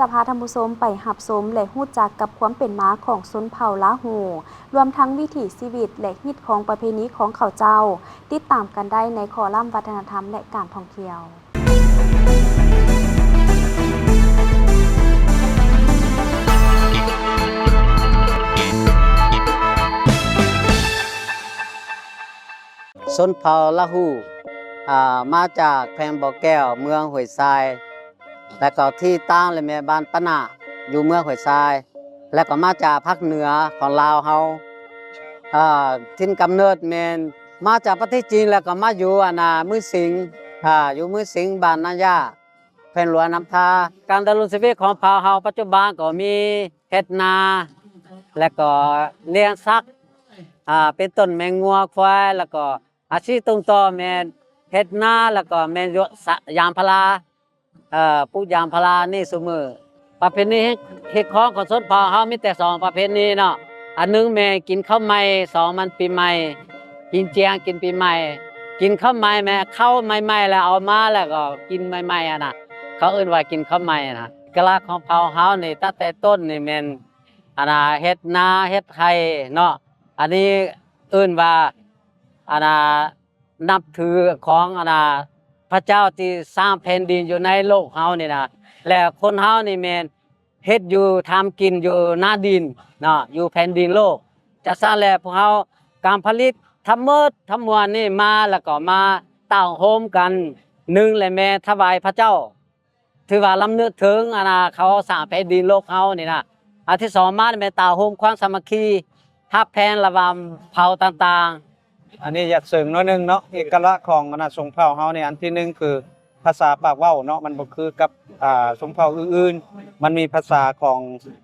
ຈະພາທ່ານຜູ້ຊົມໄປຮັບຊົມ ແລະ ຮູ້ຈັກກັບຄວາມເປັນມາຂອງຊົນເຜົ່າລາຫູ, ລວມທັງວິຖີຊີວິດ ແລະ ຮີດຄອງປະເພນີຂອງເຂົາເຈົ້າ. ຕິດຕາມກັນໄດ້ໃນຄອລັມວັດທະນະທຳ ແລະ ການທ່ອງທ່ຽວ. ຊົນເຜົ່າລາຫູ ອ່າ ມາຈາກແຂວງບໍ່ແກ້ວ ເມືອງຫ້ວຍຊາຍ ແລ້ວກໍທີ່ຕັ້ງແລ້ວແມ່ນບ້ານປະໜ້າ ຢູ່ເມືອງຫ້ວຍຊາຍ ແລ້ວກໍມາຈາກພາກເໜືອຂອງລາວເຮົາ. ເອີ ຖິ່ນກຳເນີດແມ່ນມາຈາກປະເທດຈີນ ແລ້ວກໍມາຢູ່ ອັນນ່າ ມືສິງ ອ່າ ຢູ່ມືສິງ ບ້ານນາຢາ ແຂວງຫຼວງນ້ຳທາ. ການດຳລົງຊີວິດຂອງເຜົ່າເຮົາປັດຈຸບັນກໍມີເຮັດນາ ແລ້ວກໍລ້ຽງສັດ ອ່າ ເປັນຕົ້ນແມ່ງົວຄວາຍ ແລ້ວກໍອາຊີບຕົ້ນຕໍແມ່ນເຮັດນາ ແລ້ວກໍແມ່ນ ສະ ຢາງພາລາ ເອີ ປູກຢາງພາລານີ້ຊຸມື້. ປະເພນີຮີດຄອງຂອງຊົນເຜົ່າເຮົາມີແຕ່ສອງປະເພນີເນາະ, ອັນໜຶ່ງແມ່ນກິນເຂົ້າໃໝ່, ສອງມັນປີໃໝ່ ກິນຈຽງ ກິນປີໃໝ່. ກິນເຂົ້າໃໝ່ແມ່ນເຂົ້າໃໝ່ໆ ແລ້ວເອົາມາ ແລ້ວກໍກິນໃໝ່ໆ ຫັ້ນນະ, ເຂົາເອີ້ນວ່າກິນເຂົ້າໃໝ່ນະ. ເອກະລັກຂອງເຜົ່າເຮົານີ້ ຕັ້ງແຕ່ຕົ້ນນີ້ແມ່ນ ອັນນ່າ ເຮັດນາເຮັດໄຮ່ເນາະ, ອັນນີ້ເອີ້ນວ່າ ອັນນ່າ ນັບຖືຂອງ ອັນນ່າ ພະເຈົ້າທີ່ສ້າງແຜ່ນດິນຢູ່ໃນໂລກເຮົານີ້ນະ. ແລ້ວຄົນເຮົານີ້ແມ່ນເຮັດຢູ່ທຳກິນຢູ່ໜ້າດິນເນາະ, ຢູ່ແຜ່ນດິນໂລກ. ຈາກຊັ້ນແລ້ວ ພວກເຮົາການຜະລິດທັງໝົດທັງມວນນີ້ມາ ແລ້ວກໍມາຕັ້ງໂຮມກັນ, ໜຶ່ງແຫຼະແມ່ນຖວາຍພະເຈົ້າ ຖືວ່າລຳນຶກເຖິງ ອັນນ່າ ເຂົາສ້າງແຜ່ນດິນໂລກເຮົານີ້ນະ. ອັນທີສອງມາແມ່ນຕາໂຮມຄວາມສາມັກຄີ ຮັກແພງລະຫວ່າງເຜົ່າຕ່າງໆ. ອັນນີ້ຢາກເສີມໜ້ອຍໜຶ່ງເນາະ, ເອກະລັກຂອງ ອັນນ່າ ຊົນເຜົ່າເຮົານີ້ ອັນທີໜຶ່ງຄືພາສາປາກເວົ້າເນາະ, ມັນບໍ່ຄືກັບ ອ່າ ຊົນເຜົ່າອື່ນໆ, ມັນມີພາສາຂອງ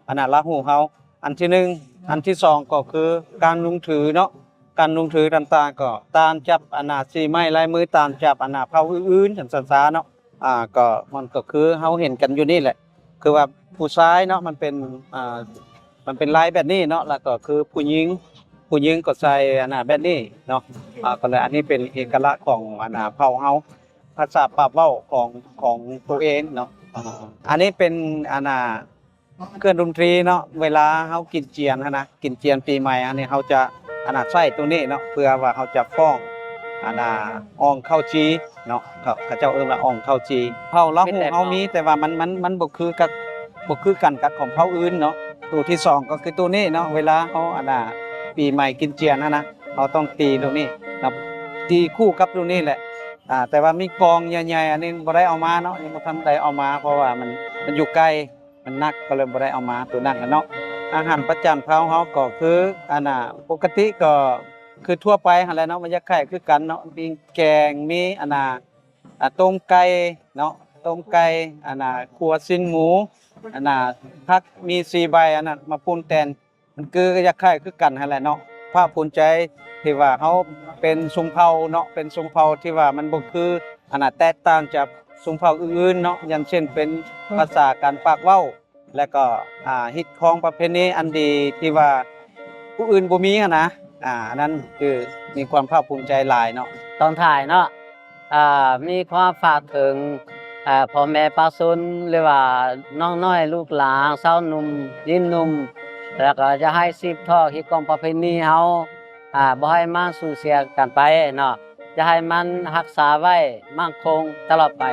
ອັນນ່າ ລາຫູເຮົາ ອັນທີໜຶ່ງ. ອັນທີສອງກໍຄືການນຸ່ງຖືເນາະ, ການນຸ່ງຖືຕ່າງໆ ກໍຕາມຈັບ ອັນນ່າ ສີໄມ້ລາຍມື, ຕາມຈັບ ອັນນ່າ ເຜົ່າອື່ນໆ ຈັ່ງຊັ້ນຊະເນາະ. ອ່າ ກໍມັນກໍຄືເຮົາເຫັນກັນຢູ່ນີ້ແຫຼະ, ຄືວ່າຜູ້ຊາຍເນາະ ມັນເປັນ ອ່າ ມັນເປັນລາຍແບບນີ້ເນາະ, ແລ້ວກໍຄືຜູ້ຍິງ ຜູ້ຍິງກໍໃສ່ ອັນນ່າ ແບບນີ້ເນາະ. ອ່າ ກໍເລີຍ ອັນນີ້ເປັນເອກະລັກຂອງ ອັນນ່າ ເຜົ່າເຮົາ, ພາສາປາກເວົ້າຂອງ ຂອງໂຕເອງເນາະ. ອ່າ ອັນນີ້ເປັນ ອັນນ່າ ເຄື່ອງດົນຕີເນາະ, ເວລາເຮົາກິນຈຽນຫັ້ນນະ, ກິນຈຽນປີໃໝ່ຫັ້ນນີ້ ເຮົາຈະ ອັນນ່າ ໃຊ້ໂຕນີ້ເນາະ, ເພື່ອວ່າເຮົາຈະຟ້ອງ ອັນນ່າ ອ່ອງເຂົ້າຈີເນາະ, ເຂົາ ເຂົາເຈົ້າເອີ້ນວ່າອ່ອງເຂົ້າຈີ. ເຜົ່າລາຫູເຮົາມີ ແຕ່ວ່າມັນ ມັນ ມັນບໍ່ຄືກັບ ບໍ່ຄືກັນກັບຂອງເຜົ່າອື່ນເນາະ. ໂຕທີສອງກໍຄືໂຕນີ້ເນາະ, ເວລາເຮົາ ອັນນ່າ ປີໃໝ່ກິນຈຽນຫັ້ນນະ, ເຮົາຕ້ອງຕີໂຕນີ້ເນາະ, ຕີຄູ່ກັບໂຕນີ້ແຫຼະ. ອ່າ ແຕ່ວ່າມີກອງໃຫຍ່ໆ ອັນນີ້ບໍ່ໄດ້ເອົາມາເນາະ, ຍັງບໍ່ທັນໄດ້ເອົາມາ ເພາະວ່າມັນ ມັນຢູ່ໄກ ມັນໜັກ ກໍເລີຍບໍ່ໄດ້ເອົາມາໂຕນັ້ນນະເນາະ. ອາຫານປະຈຳເຜົ່າເຮົາກໍຄື ອັນນ່າ ປົກກະຕິກໍຄືທົ່ວໄປຫັ້ນແຫຼະເນາະ, ມັນຢາກຄ້າຍຄືກັນເນາະ, ມີແກງ ມີ ອັນນ່າ ອ່າ ຕົ້ມໄກ່ເນາະ, ຕົ້ມໄກ່ ອັນນ່າ ຂົ້ວຊີ້ນໝູ ອັນນ່າ ຜັກ ມີສີ່ໃບ ອັນນັ້ນ ມາປຸງແຕ່ງ ມັນຄືຢາກຄ້າຍຄືກັນຫັ້ນແຫຼະເນາະ. ພາກພູມໃຈທີ່ວ່າເຮົາເປັນຊົນເຜົ່າເນາະ, ເປັນຊົນເຜົ່າທີ່ວ່າມັນບໍ່ຄື ອັນນ່າ ແຕກຕ່າງຈາກຊົນເຜົ່າອື່ນໆເນາະ, ຢ່າງເຊັ່ນເປັນພາສາການປາກເວົ້າ ແລະກໍ ອ່າ ຮີດຄອງປະເພນີອັນດີທີ່ວ່າຜູ້ອື່ນບໍ່ມີຫັ້ນນະ. ອ່າ ອັນນັ້ນຄືມີຄວາມພາກພູມໃຈຫຼາຍເນາະ. ຕອນທ້າຍເນາະ ອ່າ ມີຄວາມຝາກເຖິງ ອ່າ ພໍ່ແມ່ປະຊາຊົນ ຫຼືວ່ານ້ອງນ້ອຍລູກຫຼານ ຊາວໜຸ່ມຍິງໜຸ່ມ ແລ້ວກໍຢາກໃຫ້ສືບທອດຮີດຄອງປະເພນີເຮົາ ອ່າ ບໍ່ໃຫ້ມັນສູນເສຍກັນໄປເນາະ, ຢາກໃຫ້ມັນຮັກສາໄວ້ໝັ້ນຄົງຕະຫຼອດໄປ.